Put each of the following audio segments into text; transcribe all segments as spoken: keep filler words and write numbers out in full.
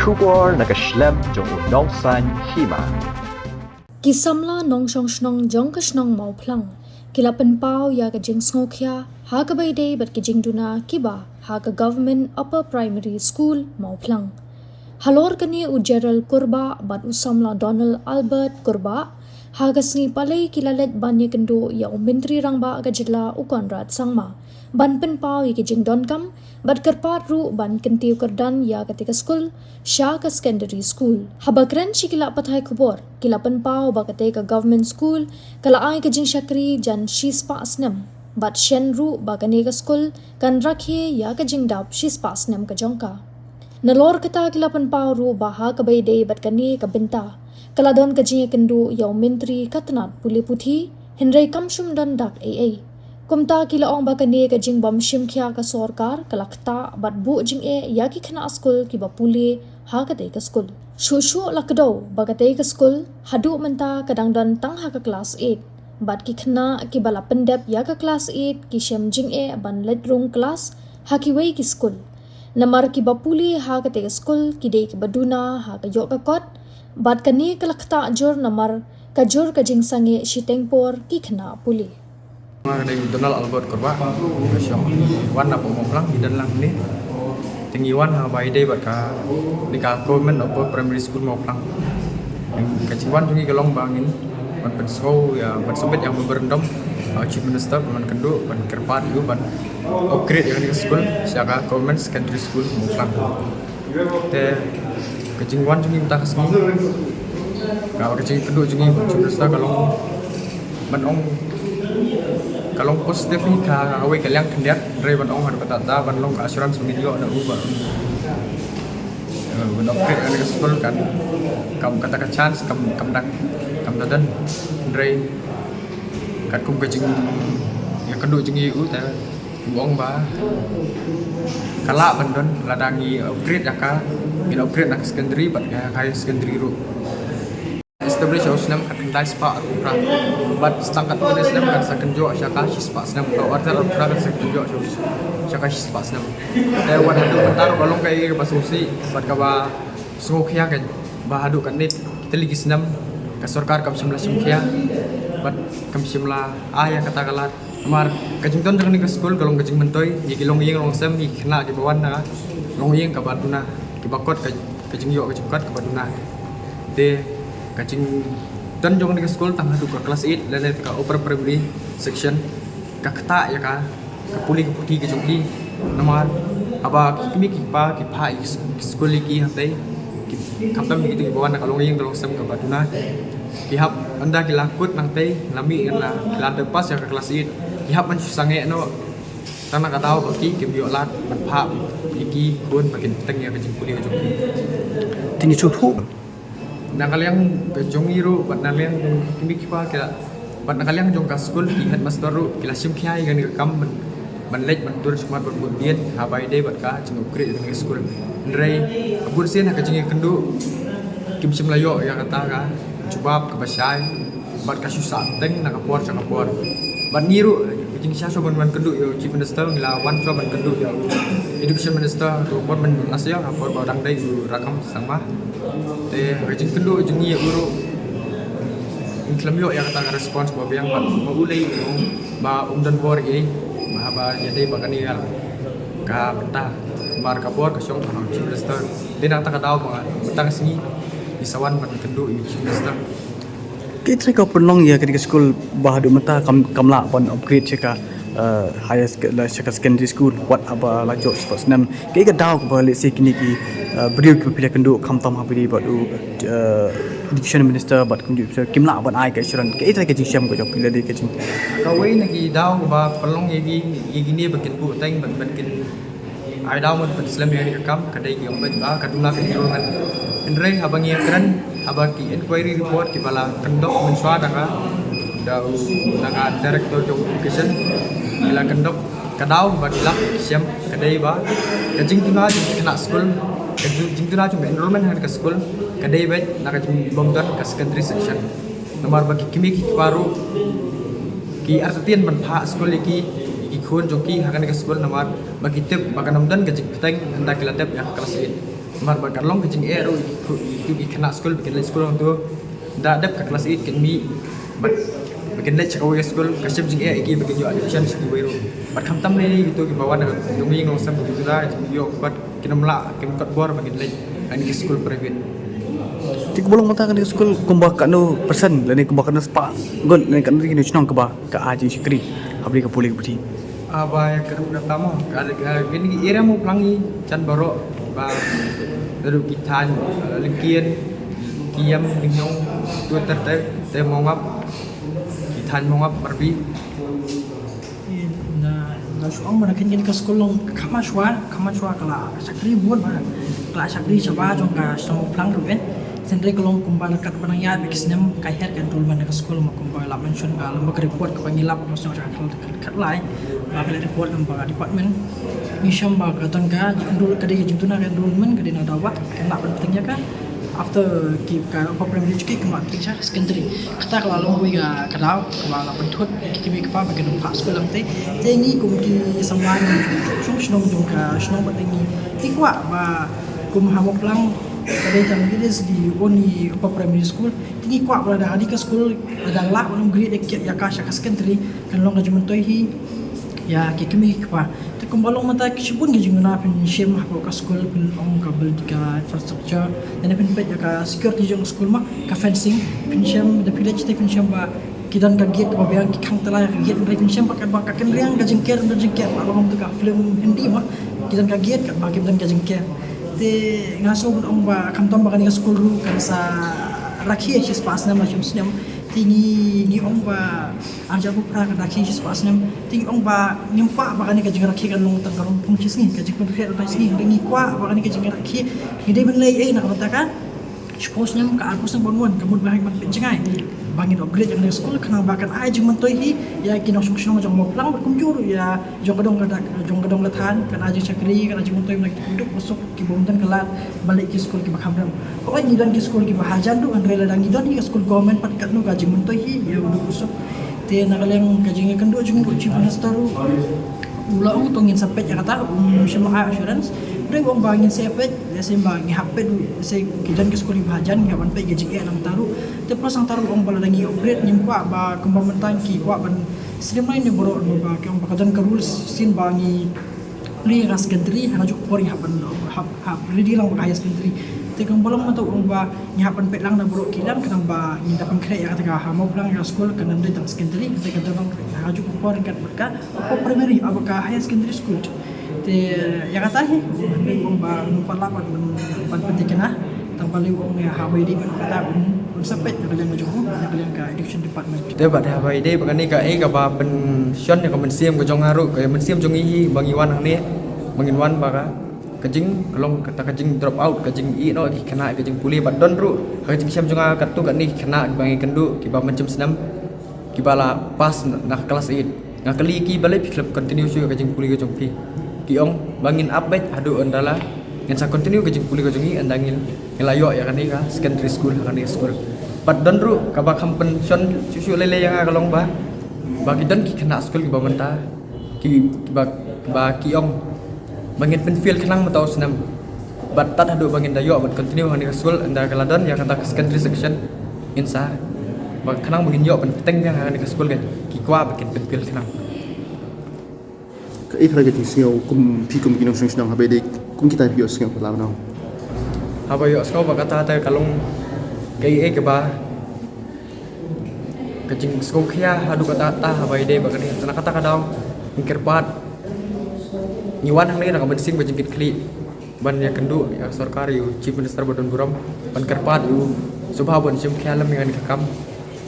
Khubor na ka shlem jong u nongsan hima. Ki samla nongshong shnong jong ka shnong Mawphlang ki la pynpaw ïa ka jingsngewkhia ha kaba ïadei bad ki jingduna kiba ha ka Government Upper Primary School Mawphlang. Halor kane u Gerald Kurbah bad u samla Donald Albert Kurbah ha ka sngi Palei ki la leit ban ïakynduh ïa u Myntri Rangbah ka jylla u Conrad Sangma ban pynpaw ïa ki jingdonkam bad kyrpad ruh ban kyntiew kyrdan ïa kata ka skul sha ka secondary school. Haba kren sha ki lad pathai khubor ki la pynpaw ba kata ka government school ka la ai ka jingshakri jan shispah snem bad shen ruh ba kane ka skul kan rakhe ïa ka jingdap shispah snem ka jong ka. Nalor kata ki la pynpaw ruh ba ha kaba ïadei bad kane ka bynta ka la don ka jingïakynduh ïa u Myntri ka tnat pule puthi, hynrei kam shym don dak ei ei. Kumta ki la ong ba kane ka jingbym shim khia ka sorkar ka la ktah bad buh jingeh ïa ki khynnah skul kiba pule ha katei ka skul. Shuh shuh la kdew ba katei ka skul haduh mynta ka dang don tang ha ka klas eight bad ki khynnah kiba la pyndep ïa ka klas eight ki shem jingeh ban leit rung klas ha kiwei ki skul. Namar kiba pule ha katei ka skul ki dei kiba duna ha ka ïoh ka kot bad kane ka la ktah jur namar ka jur ka jingsangeh shiteng por ki khynnah pule. Nga ka dei Donald Albert Kurbah, ka shong wan na Mawphlang, ngi don lang ne. Te ngi wan ha ba ïadei bad kane ka Government Upper Primary School Mawphlang. Ka jingwan jong ngi ka long ba ngin ban pynsngew ïa, ban submit ïa ka memorandum ha u Chief Minister, ban kynduh ban kyrpad ïa u ban upgrade ïa kane ka skul sha ka Government Secondary School Mawphlang. Te ka jingwan jong ngi mynta ka sngi, ka, ka jingkynduh jong ngi, jong ngi mynta ka long, ban ong, ka long positive hi ha kawei ka liang khyndiat, hynrei ban ong ha kata kata ban long assurance ba ngin ïoh na u ba, eh, ban upgrade ïa kane ka skul kan, kam kata ka chance kam, kam dang, kam da don, hynrei katkum ka jingïakynduh jong ngi ïa u te u ong ba ka lah ban don lada ngi upgrade ïa ka, ngin upgrade na ka secondary bad ka higher secondary ruh. Establish ha u snem khatkhyndai spah arphew phra bad tang katto katne snem kan sa kynjoh sha ka shispah snem, ka order arphew phra kan sa kynjoh sha, sha ka shispah snem. Te wat haduh mynta ruh ka long kaei kaba sngewsih bad kaba sngewkhia ka ba haduh katne ki tylli ki snem ka sorkar kam shym la shim khia bad kam shym la ai ïa kata ka lad. Namar ka jingdon jong kane ka skul ka long ka jingmyntoi ïa ki longïing longsem, ïa ki khynnah kiba wan na ka longïing kaba duna, kiba kot ka, ka jingïoh ka jingkot kaba duna. Te ka jingdon jong kane ka skul tang haduh ka klas eight lane ka upper primary section ka ktah ïa ka, ka pule ka puthi ka jong ki. Namar haba ki kmie ki kpa ki phah ïa ki skul ïa ki hangtei, ki, khamtam ïa kito kiba wan na ka longïing ka longsem kaba duna, ki hap, ynda ki la kut nangtei, la mih, la, ki la dep pass ïa ka klas eight, ki hap ban shu sangeh noh. Tang na ka daw ba ki, kim ïoh lad ban phah ïa ki khun ba kin bteng ïa ka jingpule ka jong ki. Te ngi sngewthuh na ka liang ka jong ngi ruh bad na liang jong ki kmie ki kpa ki la, bad na ka liang jong ka skul ki headmaster ruh ki la shim khia ïa kane ka kam ban, ban leit ban tur shakhmat ban bud dien ha ba ïadei bad ka jingupgrade ïa kane ka skul. Hynrei ka bun sien ha ka jingïakynduh kim shym la ïoh ïa kata ka jubab kaba shai bad ka shu sah teng na ka por sha ka por. Bad ngi ruh ka jingshisha shuwa ban, ban kynduh ïa u Chief Minister ngi la wan shuwa ban kynduh ïa u Education Minister ha kato ka por mynta la sha ka por ba dang dei u Rakkam Sangma. Te ka jingkynduh jong ngi ïa u ruh ngi khlem ïoh ïa kata ka response ba biang bad ma u lei u ba um don bor ïa ba haba ïadei ba kane ka bynta. Namar ka bor ka shong ha u Chief Minister. Te na kata ka daw ba mynta ka sngi ngi sa wan ban kynduh ïa u Chief Minister. Kaei kata ka pynlong ïa kane ka skul ba haduh mynta kam, kam lah ban upgrade sha ka, eh, higher sec-, la, sha ka secondary school wat haba la jop spah snem. Kaei ka daw kaba lehse kine ki, eh, briew kiba phi la kynduh khamtam ha ba ïadei bad u, eh, education minister bad kum ju kim lah ban ai ka assurance. Kaei kata ka jingshem ka jong phi lada ka jing. Kawei na ki daw kaba pynlong ïa ki, ïa kine ba kin buh teng ban, ban kin ai daw ban pynslem ïa kane ka kam ka dei ki ong ba ka duna ka enrollment. Hynrei haba ngi ïakren, haba ki inquiry report kiba la conduct mynshuwa da ka, da u, da ka director jong education, ki la conduct, ka daw ba ki la shem ka dei ba ka jingduna jong ki khynnah skul, ka jing-, jingduna jong ka enrollment ha ka skul ka dei beit na ka jingbym don ka secondary section. Namar ba ki kmie ki kpa ruh ki artatien ban phah skul ïa ki, ïa ki khun jong ki ha kane ka skul namar ba ki tip ba kan ym don ka jingbteng ynda ki la dep ïa ka klas eight. Mar ba ka long ka jingeh ruh ïa ki khynnah skul ba kin leit skul hangto. Da dep ka klas eight kin mih bad ba kin leit sha kawei ka skul, ka shem jingeh ïa ki ba kin ïoh admission sha kiwei ruh. Bad khamtam lei lei kito kiba wan na ka jong ngi ngi ong sam ba ki juda ka jingïoh bad kin ym lah, kim kot bor ba kin leit ha kine ki skul private. Te kumba long mynta kane ka skul kumba katno percent lane kumba katno spah ngut lane katno ki nongshong shnong kaba ka ai jingshakri ha pule ka pule ka pule. Aba ïa ka ruh kata mo ka, ka kine ki area Mawphlang ngi jan baroh ba ruh ki thaiñ, eh, Lyngkien, Kiem, Lyngñiong, tu ter ter ter Mawngap, ki thaiñ Mawngap Marbi. Na na shu ong ba na kane ka skul long kham shuwa kham shuwa ka la shakri bun ba ka la shakri shaba jong ka shnong Mawphlang ruh en. Hynrei ka long kumba la kat ba nang ïa ba ki snem ka her ka enrollment ka skul ma kumba la mention ka lamba ka report kaba ngi lap ma shnong ka khat lai ba ka report lamba ka department. Ngi shem ba ka don ka enroll ka dei ka jingduna ka enrollment ka dei na dawa ka na ban teng ïa ka. After ki ka upper primary ki ka ma ki cha secondary. Kata ka la long wei ka ka daw kaba la pynthut ki ki ka pa ba ka dum pa skul lam te. Te ngi kum ki samla ngi shong shnong jong ka shnong ba te ngi. Te kwah ba kum ha Mawphlang ka dei tang it is the only upper primary school. Te ngi kwah ba da ka school da la ba long grade ïa ka sha ka secondary kan long ka jingmyntoi hi ïa ki kmie ki kpa. Te kumba long mynta ki shibun ki jingduna phin shem hapoh ka skul phin ong ka build ka infrastructure. Lane phin peit ïa ka security jong ka skul ma ka fencing phin shem da village te phin shem ba ki don ka gate kaba biang ki khang tala ïa ka gate hynrei phin shem ba ka ba ka kynriang ka jingker don jingker ba long tu ka film Hindi ma ki don ka gate ka ba ki don ka jingker. Te nga shu ong ba khamtam ba kane ka skul ruh kan sa rakhe shi spah snem la shim snem. Te ngi ngi ong ba arja bu pra ka rakhe shi spah snem. Te ngi ong ba ngim kwah ba kane ka jingrakhe kan long tang ka rong pung shi sngi ka jingpynrakhe tang shi sngi. Ngi kwah ba kane ka jingrakhe ngi dei ban leh ei na ka bynta ka shiphew snem ka arphew snem ban wan ka mut ba hang ban pynjngai ba ngin upgrade ïa kane ka skul khnang ba kan ai jingmyntoi hi ïa ki nongshong shnong jong Mawphlang bad kumjuh ruh ïa jong ka dong ka dak jong ka dong ka than kan ai jingshakri kan ai jingmyntoi na ki duk ba suk ki bym don ka lad ba leh ki skul kiba kham rem. Hooid ngi don ki skul kiba hajan ruh hynrei lada ngi don ki skul government pat katno ka jingmyntoi hi ïa u duk u suk. Te na ka liang ka jingïakynduh jong u Chief Minister ruh u la ong to ngin sa peit ïa kata um shym la ai assurance. Hynrei u ong ba ngin sa peit ïa shisha ba ngi hap peit ruh ïa shisha ki don ki skul kiba hajan ngi hap ban peit ka jingeh na mynta ruh. Te plus nangta ruh u ong ba lada ngi upgrade ngim kwah ba kumba mynta ki kwah ban streamline ïa baroh ba ki ong ba ka don ka rules shisha ba ngi plie ka secondary ha kajuh ka por ngi hap ban hap hap ready lang ba ka higher secondary. Te kumba long mynta u ong ba ngi hap ban peit lang na baroh ki lang khnang ba ngin da pynkhreh ïa kata ka ha Mawphlang ka skul kan ym dei tang secondary te kan da long ha kajuh ka por ryngkat bad ka upper primary aba ka higher secondary school. Te ïa kata hi u ong ba ngim pat lah ban ban pynthikna tang ba lei u ong ïa ha ba ïadei bad kata un un sa peit na ka liang ka jong u na ka liang ka education department. Te bad ha ba ïadei bad kane ka ei kaba pynshon ïa ka mynsiem ka jong nga ruh ka mynsiem jong ngi hi ba ngi wan hangne ba ngin wan ba ka ka jing ka long kata ka jing drop out ka jingïeh noh ki khynnah ka jingpule bad don ruh ha ka jingshem jong nga katto katne ki khynnah kiba ngi kynduh kiba mynshem snem kiba la pass na ka class eight. Nga kylli ki balei phi khlem continue shuh ka jingpule ka jong phi. Ki ong ba ngin ap beit haduh ynda la ngin sa continue ka jingpule ka jong ngi ynda ngin la ïoh ïa kane ka secondary school ha kane ka school. Bad don ruh kaba kham pynshon shuh shuh lei lei ïa nga ka long ba ba ki don ki khynnah skul kiba mynta ki kiba kiba ki ong ba ngin pynfail khnang mynta u snem. Bad tad haduh ba ngin da ïoh ban continue ha kane ka school ynda ka la don ïa kata ka secondary section ngin sa ba khnang ba ngin ïoh ban pynbteng biang ha kane ka school kan ki kwah ba kin pynfail khnang. Ka ei ka jingsngew kum phi kum ki nongshong shnong haba ïadei kum kita phi ïohsngew ka la nong. Haba ïohsngew ba kata te ka long ka ei kaba ka jingsngewkhia haduh katta katta haba ïadei bad kane. Te na kata ka daw ngi kyrpad ngi wan hangne na ka mynsiem ka jingkitkhlieh ban ïakynduh ïa ka sorkar ïa u Chief Minister ba don burom ban kyrpad ïa u sngewbha ban shim khia lem ïa kane ka kam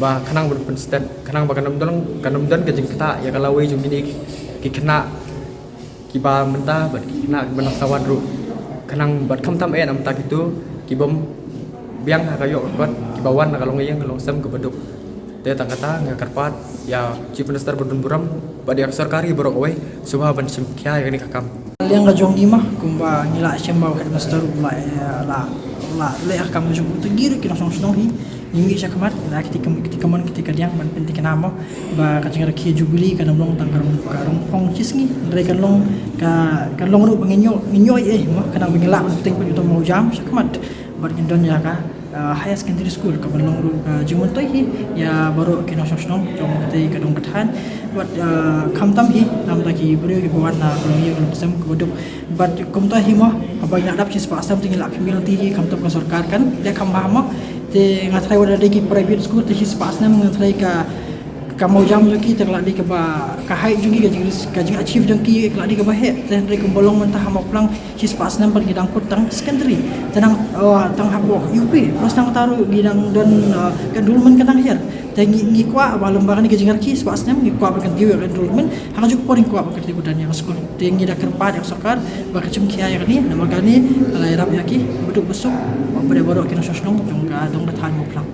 ba khnang ban pynstet khnang ba kan ym don kan ym don ka jingktah ïa ka lawei jong kine ki khynnah kiba mynta bad ki khynnah kiba nang sa wan ruh khnang bad khamtam eh na mynta kito ki bym biang ha ka ïoh ka kot kiba wan na ka longïing ka longsem kaba duk. Te tang kata nga kyrpad ïa u Chief Minister ba don burom bad ïa ka sorkar hi baroh kawei sngewbha ban shim khia ïa kane ka kam. Liang ka jong ngi ma kumba ngi la shem ba u headmaster u la la la leh ka kam jong u te ngi ruh ki nongshong shnong hi Ngi mih shakhmat da kiti kam, kiti kamon, kiti kadiang ban pynthikna mo ba ka jingrakhe Jubilee kan ym long tang ka rong, ka rong phong shisngi, hynrei kan long ka, kan long ruh ba ngin ïoh, ngin ïoh ei mo, khnang ba ngin lah ban pynthikna ïa uta u mawjam shakhmat bad ngin don ïa ka, uh, higher secondary school kaban long ruh ka jingmyntoi hi ïa baroh ki nongshong shnong jong katei ka dong ka thaiñ. Bad, uh, khamtam hi namar ki briew kiba wan na ka long ïing ka long sem kaba duk. Bad kumta hi mo, haba ngi la dap shispah snem te ngi la pynmih lynti hi, khamtam ka sorkar kan leh kham bha mo. Te nga tharai wat la dei ki private school te shispah snem nga tharai ka, ka mawjam jong ki te ka la dei kaba, ka height jong ki, ka jing, ka jing achieve jong ki ka la dei kaba heh. Te hynrei kumba long mynta ha Mawphlang shispah snem bad ngi dang kut tang secondary. Te nang, uh, tang hapoh U P, plus nangta ruh ngi dang don, uh, ka enrollment ka dang hiar. Te ngi, ngi kwah ba lem bad kane ka jingrakhe shispah snem ngi kwah ban kyntiew ïa ka enrollment. Ha kajuh ka por ngi kwah ban kyntiew kyrdan ïa ka skul. Te ngi da kyrpad ïa ka sorkar ba ka jingkhia ïa kane, namar kane ka la ïarap ïa ki baduk basuk, ba baroh ki nongshong shnong jong ka dong ka thaiñ Mawphlang.